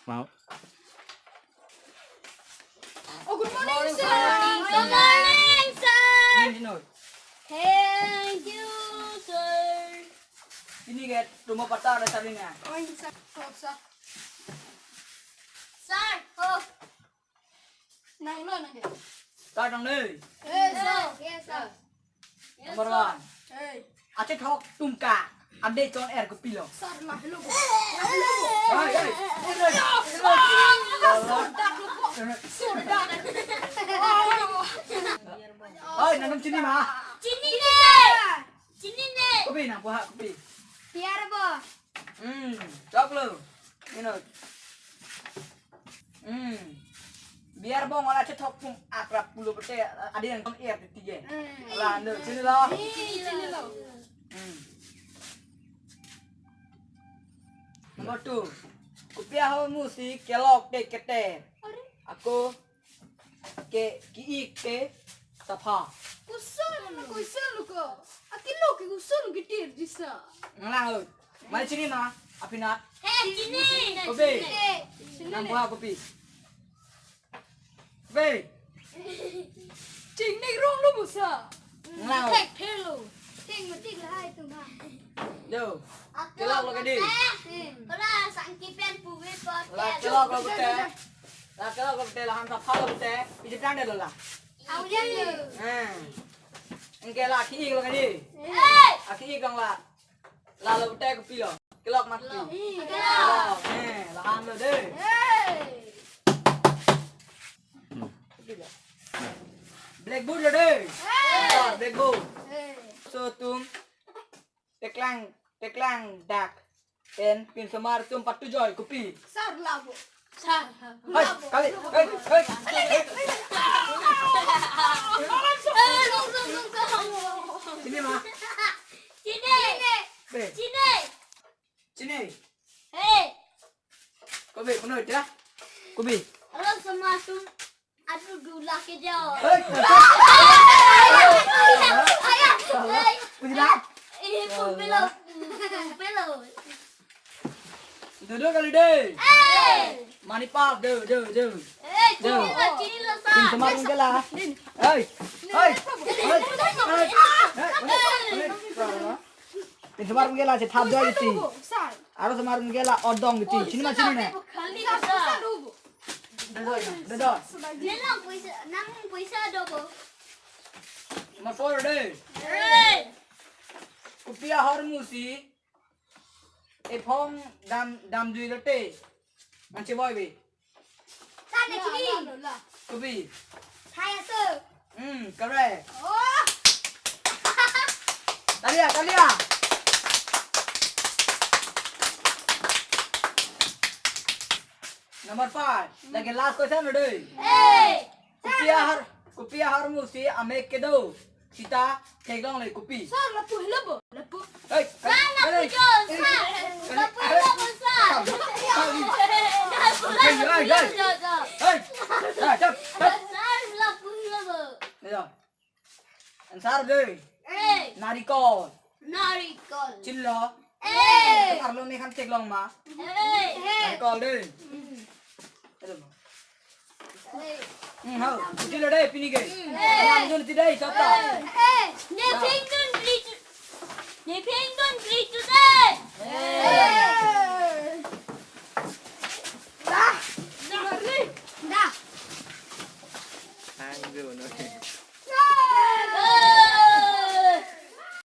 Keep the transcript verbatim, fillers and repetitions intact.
Wow. Oh, good morning, sir. Good morning, sir. Thank you, sir. Ini ke rumah patah ada tadi na. Oh, ini, sir. Oh, sir. Sir, oh. Nang lo, nang dia. Sir, nang ni. Eh, sir. Yes, sir. Number one. Hey. Achethok atum ke ade chon-er kopilo? Sir, lahelo bo. Lahelo bo. Hey, hey. Sir, sir, dak lo bo. Sir, dak. Hey, nangtum chini ma? Chinine. Chinine. Kopi nangpu ha, kopi? Biar bo. Hmm, choklo. Inut. Hmm. Biar bong ola chethok atum akrap pulo pete, ade nang chon-er titi ke. Hmm. Ola ando, chinilo? Chinilo. Hmm. Number two. Kopi ahormu si kelok te keter. Ako ke ki-ik te sapha. Koson lo, koson lo ko. Akilok ke koson keter disa. Nanglang lo. Mai chini ma, apinat. He, chini. Kopi. Chini. Nangpu ha, kopi? Kopi. Chini rong lo bo sir. Nanglang lo. Thek thelo. Thek mo thek lahai atum ha. Yo. Kelok lo ke dei. Eh, kola sangki pen puve pot. La kelok lo pete. La kelok lo pete, la han sapha lo pete. Isi plang detlo la. Au dia lo. Eh. Anke la ki-ik lo ke dei. Eh. Aki-ik dong la. La lo pete kopilo? Kelok mati. Kelok. Kelok. Eh, la han lo dei. Eh. Blackboard lo dei. Eh. Ah, blackboard. Eh. So itum teklang, teklang dak pen pinsomar atum patu joi kopi? Sir, la bo. Sir. Hai, kali, hai, hai, hai. Chini ma? Chini. Be. Chini. Chini. Hey. Kopi, punoi ya? Kopi? Halo, sama atum. Aduh, dula ke jo. Hei, Ayah, ayah. Puji dah. Eh, pupilo, pupilo. Duduk kali dei. Eh. Mani pap, do, do, do. Eh, chini lo, chini lo, sir. Pinsomar mungke la. Hei, hei, hei, hei, hei. Pinsomar mungke la, chethap joi titi. Sir. Aro somar mungke la odong titi. Chini ma, chinine? Khali ka sa. Dada, dada. Nang poisa, nang poisa do bo. Number four dei. Hey. Kopi ahormu si ephong dam, damjui lote man cheboi be? Sir, nang chini. Kopi? Thai aso. Hmm, correct. Oh. Talia, talia. Number five. Lagi last question lo dei. Hey. Kopi ahor, kopi ahormu si amek kedo sita theklongle kopi? Sir, lapu helo bo, lapu. Hei, sir, lapu hei, jo, hei, sir. Hei, lapu helo bo, sir. Hei, hei, hei. Lapu helo bo, jo, jo. Hei, hei, hei, hei. Sir, lapu helo bo. Ya. Answer dei. Eh. Narikol. Narikol. Chinilo? Eh. Arlo me khan theklong ma? Eh. Narikol dei. Aduh. Hmm, hau. Chilo dei pini ke. Eh. Nangdun ti dei, sota. Eh. Ne ping dun beli tu. Ne ping dun beli tu dei. Eh. Dah. Dah. Dah. Ang dun.